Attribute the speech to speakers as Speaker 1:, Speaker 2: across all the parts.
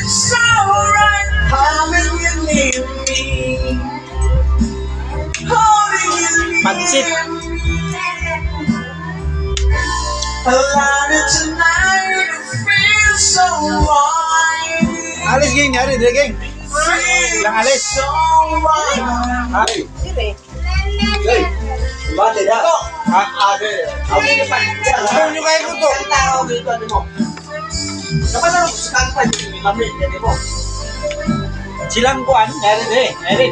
Speaker 1: So right, holding you near me. Holding you near
Speaker 2: Pansit.
Speaker 1: Me. Alive tonight, it feels so right.
Speaker 2: Alis ging, ari dire ging.
Speaker 1: Feels
Speaker 2: Lang alis.
Speaker 1: so right.
Speaker 2: Ay.
Speaker 3: Dire.
Speaker 2: Hey.
Speaker 4: Bate da.
Speaker 2: Ha?
Speaker 4: Ate. Okay pa.
Speaker 2: Kung nyo kayo to.
Speaker 4: Tao dito ano mo. Dapat ano sa kanta ni Mami kani mo.
Speaker 2: Silang kuan, ari dire. Ari.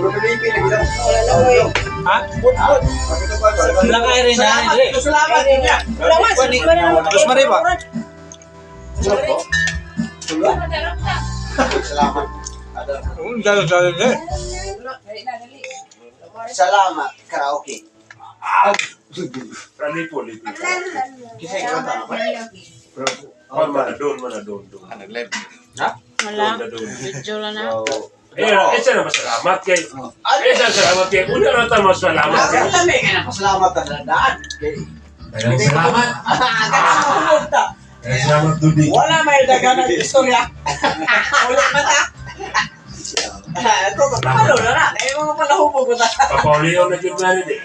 Speaker 2: Ha? Put put. Silang ari na ari dire.
Speaker 4: Salamat niya.
Speaker 3: Wala man.
Speaker 2: Kuan ni Terus mari ba?
Speaker 4: Salamat.
Speaker 2: Dalo dalo dire.
Speaker 3: Dali na, dali.
Speaker 4: Salamat karaoke.
Speaker 5: Ranipo, lipi.
Speaker 4: Kisay kanta na ba?
Speaker 5: Mana doon, mana doon, doon.
Speaker 6: Wala.
Speaker 5: Doon, doon.
Speaker 6: Video lang na.
Speaker 5: Eh, isa na masalamat kay. Isa salamat kay. Una na tayo masalamat kay.
Speaker 4: Ang lami ka na pasalamat na daan.
Speaker 5: Daghang salamat.
Speaker 4: Ah, ta.
Speaker 5: Daghang salamat, Dudi.
Speaker 4: Wala may dagan ang istorya. Wala pa ta. Ito, palo na na. Eh, mga palahubog ko ta.
Speaker 5: Papauliyo na jud na rin eh.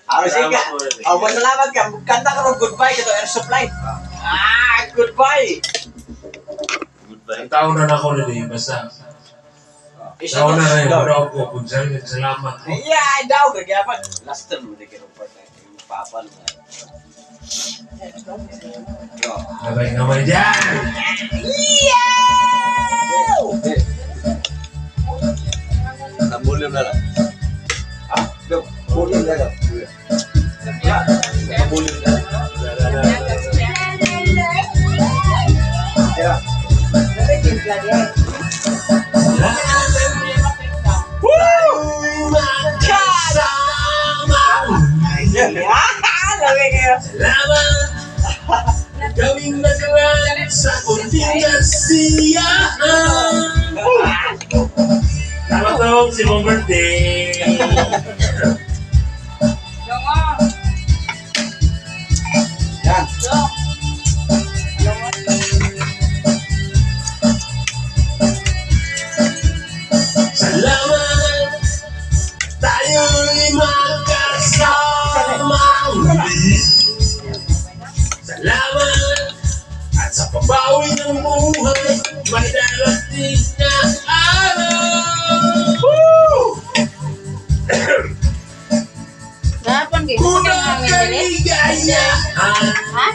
Speaker 4: Araw sige ka.
Speaker 5: Salamat mo rin eh.
Speaker 4: Oh, salamat ka. Kanta ka ron, goodbye ka to air supply. Ah, goodbye.
Speaker 5: Ang taon na ako rin eh, basta.
Speaker 4: Isa
Speaker 5: Taon na rin,
Speaker 4: daw.
Speaker 5: wala ko kung saan salamat ko.
Speaker 4: Yeah, daw ka gyapon. Last time mo di ka part na yung papa na.
Speaker 5: Nabay naman dyan!
Speaker 4: Nabulyo na lang. Ah, bulyo na lang. Nabulyo na lang. Yeah.
Speaker 3: Dali, timpla niya.
Speaker 4: Lami kayo.
Speaker 5: Salamat! Gawing nagawa sa kunting kasiyahan. Tama to, si mong birthday!
Speaker 3: Dongo.
Speaker 4: Yan.
Speaker 3: Dong. Dongo.
Speaker 5: Salamat! Tayo'y magkasama muli. Salamat! At sa pabawi ng buhay, may darating na araw! Woo!
Speaker 6: Gahapon kay
Speaker 5: Unang kaligayahan,
Speaker 6: Ha?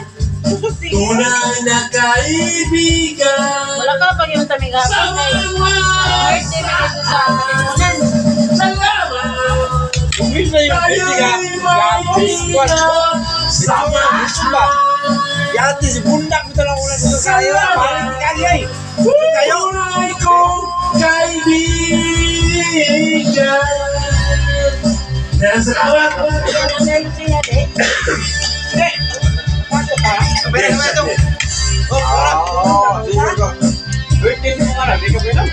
Speaker 5: tunay na kaibigan.
Speaker 6: Wala ka pag yung tami
Speaker 5: Sa
Speaker 6: gahapon kay.
Speaker 5: mga
Speaker 6: Birthday na dito sa Katipunan.
Speaker 5: Salamat!
Speaker 2: Ungis na yung
Speaker 5: Tayo'y
Speaker 2: ba?
Speaker 5: magkasama.
Speaker 2: Yati si bundak mo talang ulan sa kayo. Balik kali ay. Kayo.
Speaker 5: Tunay kong kaibigan. Salamat!
Speaker 2: Sabay na ito. Oh, ora.
Speaker 4: Oh, sige ko. Birthday mo nga na, di ka bilang.